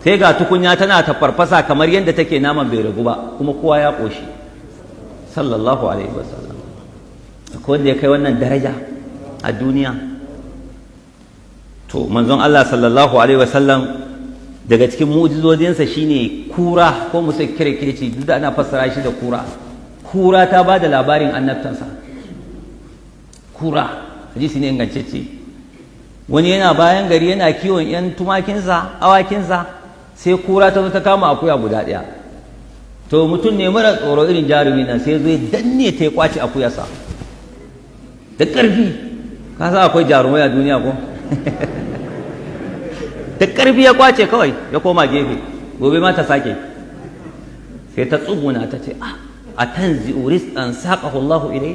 Sai ga tukunya tana ta farfasa kamar yadda take, naman bai ragu ba, kuma kowa ya ƙoshi, sallallahu alaihi wasallam. Akwai wanda ya kai wannan daraja a duniya? To, manzon Allah sallallahu alaihi wasallam, daga cikin mu'jizodinsa shine kura, ko musa kirkirci, duk da ana fassara shi da kura. Kura ta ba da labarin annabtansa. Kura, hadisi ne ingantacce. Wani yana bayan gari yana kiwon yan tumakinsa, awakinsa, sai kura ta zo ta kama akuya guda ɗaya. To, mutum ne mara tsoro, irin jarumi nan, sai zo ya danne ta, ya kwace akuyarsa da ƙarfi. Ka san akwai jarumai a duniya, ko? Da ƙarfi ya kwace kawai, ya koma gefe. Gobe ma ta sake, sai ta tsuguna ta ce, "أتنزع رزقا ساقه الله إلي،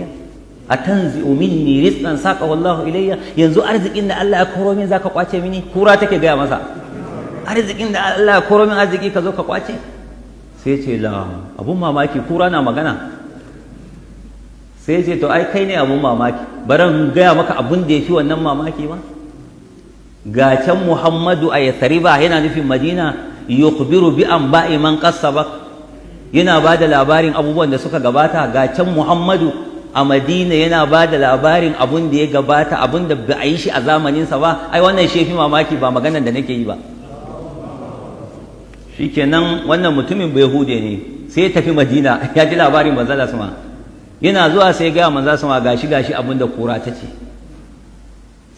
أتنزع مني رزقا ساقه الله إلي." Yanzu arzikin da Allah ya koro min zaka kwace mini? Kura take gaya masa, arzikin da Allah ya koro min, arziki ka zo ka kwace. Sai ce, "La, abun mamaki, kura na magana." Sai ce, "To, ai kai ne abun mamaki. Baran gaya maka abun da ya fi wannan mamaki ba. Ga can Muhammadu a Yathriba," yana nufin Madina, "يخبر بأنباء من قد سبق," yana ba da labarin abubuwan da suka gabata. Ga can Muhammadu a Madina yana ba da labarin abun da ya gabata, abun da ba a yi shi a zamaninsa ba. Ai wannan shi fi mamaki, ba maganar da nake yi ba." Shikenan, wannan mutumin Bayahude ne, sai ya tafi Madina, ya ji labarin manzala sama. Yana zuwa sai ga manzala sama, gashi gashi abun da kura ta ce.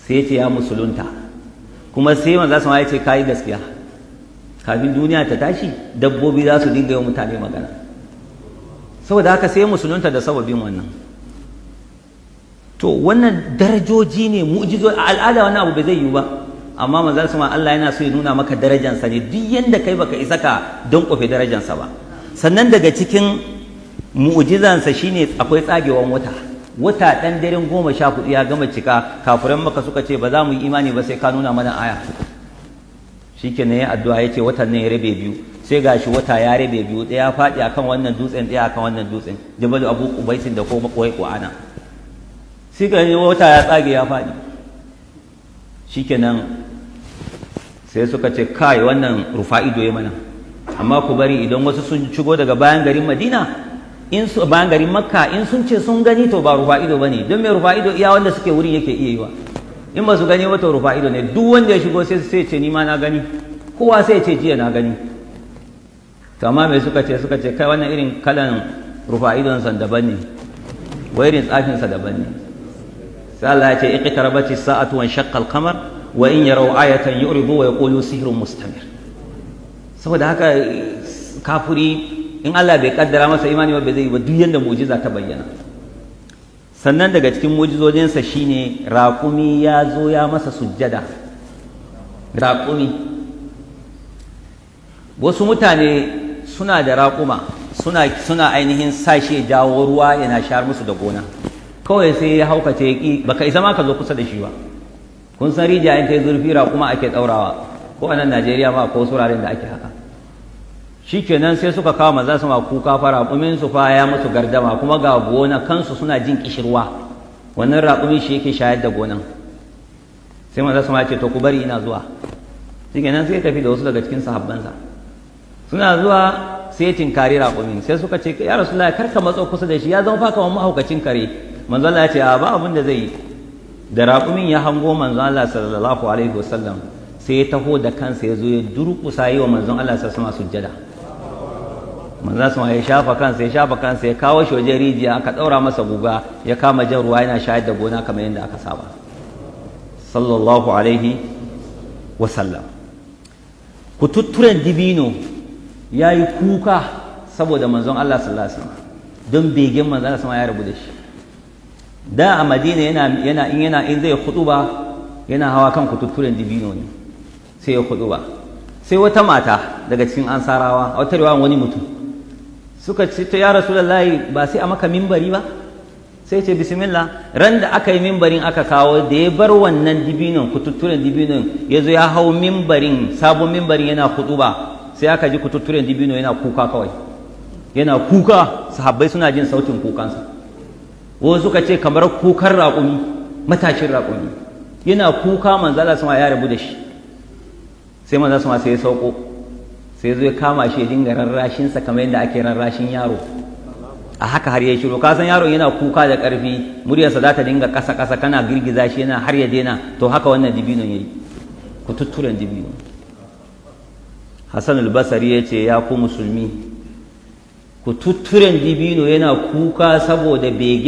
Sai ya ce ya musulunta. Kuma sai manzala sama ya ce, "Kayi gaskiya, kafin duniya ta tashi dabbobi za su dinga yi mutane magana." Saboda haka sai musulunta da sababin wannan. To, wannan darajoji ne, mu'jizo. A al'ada wannan abu bai zai yiwu ba, amma manzon sama, Allah yana so ya nuna maka darajansa ne. Duk yanda kai, baka isa ka don kofe darajansa ba. Sannan daga cikin mu'jizansa shine akwai tsagewan wata. Wata ɗan daren 14 ya gama cika, kafiran Maka suka ce, "Ba za mu yi imani ba sai ka nuna mana aya." Shikenan, ya addu'a, ya ce watan nan ya rabe biyu. Sai gashi wata ya rabe biyu, ɗaya faɗi akan wannan dutsen, ɗaya akan wannan dutsen, Jabal Abu Qubaisin da ko Makoyi Qur'ana. Sai ga wata ya tsage ya faɗi. Shikenan, sai suka ce, "Kai, wannan rufa'ido ya mana. Amma ku bari, idan wasu sun shigo daga bayan garin Madina, in su bayan garin Makka, in sun ce sun gani, to ba rufa'ido bane. Don mai rufa'ido iya wanda suke wurin yake iya yiwa. In ba su gani ba, to rufa'ido ne." Duk wanda ya shigo sai ce, "Ni ma na gani." Kowa sai ce, "Jiya na gani." To, amma me suka ce? Suka ce, "Kai, wannan irin kalan rufa'idon san daban ne, wai irin tsafin sa daban ne." Sai Allah ya ce, "اقتربت الساعة وانشق القمر وإن يروا آية يعرضوا ويقولوا سحر مستمر." Saboda haka kafuri, in Allah bai kaddara masa imani ba, bai zai yi ba, duk yanda mu'jiza ta bayyana. Sannan daga cikin mu'jizojinsa shine raƙumi ya zo ya masa sujjada. Raƙumi. Wasu mutane suna da raƙuma, suna ainihin sashi ya jawo ruwa yana shayar musu da gona. Kawai sai ya haukace, ya ƙi, baka isa ma ka zo kusa da shi ba. Kun san rijiya in ta yi zurfi, raƙuma ake ɗaurawa, ko a nan Najeriya ma ko wuraren da ake haka. Shikenan, sai suka kawo maza su ma kuka fa, raƙumin su fa ya musu gardama, kuma ga gona kansu suna jin kishirwa, wannan raƙumin shi yake shayar da gonan. Sai maza su ma ce, "To, ku bari, ina zuwa." Shikenan, sai ya tafi da wasu daga cikin sahabbansa. Suna zuwa, sai ya tinkari raƙumin. Sai suka ce, "Ya Rasulullahi, kar ka matso kusa da shi, ya zama fa kamar mahaukacin kare." Manzo Allah ya ce, "A ba abin da zai yi." Da raƙumin ya hango manzo Allah sallallahu alaihi wasallam, sai ya taho da kansa, ya zo ya durƙusa yi wa manzon Allah sallallahu alaihi sujjada. Manzon sama ya shafa kansa, ya shafa kansa, ya kawo shi wajen rijiya, aka ɗaura masa guga, ya kama jan ruwa yana shayar da gona kamar yadda aka saba, sallallahu alaihi wasallam. Kututturen dibino ya yi kuka saboda manzon Allah sallallahu alaihi wasallam, don begen manzon Allah sama ya rabu da shi. Da a Madina yana in yana in zai khutuba, yana hawa kan kututturen dibino ne sai ya khutuba. Sai wata mata daga cikin Ansarawa, a wata riwaya wani mutum, suka ce, "To, ya Rasulullahi, ba sai a maka mimbari ba?" Sai ce, "Bismillah." Ran da aka yi mimbarin aka kawo, da ya bar wannan dibinon, kututturen dibinon, ya zo ya hau mimbarin, sabon mimbarin, yana khutuba, sai aka ji kututturen dibino yana kuka kawai, yana kuka. Sahabbai suna jin sautin kukansa. Wasu suka ce kamar kukan raƙumi, matashin raƙumi yana kuka. Manzala sama ya rabu da shi. Sai manzala sama sai ya sauko. Sai zo ya kama shi, ya dinga rarrashinsa kamar yadda ake rarrashin yaro. A haka har ya shiru. Ka san yaron yana kuka da ƙarfi, muryarsa za ta dinga ƙasa ƙasa, kana girgiza shi yana har ya daina. To haka wannan dibinon yayi, kututturen dibino. Hassan al-Basri ya ce, "Ya ku musulmi, kututturen dibino yana kuka saboda begen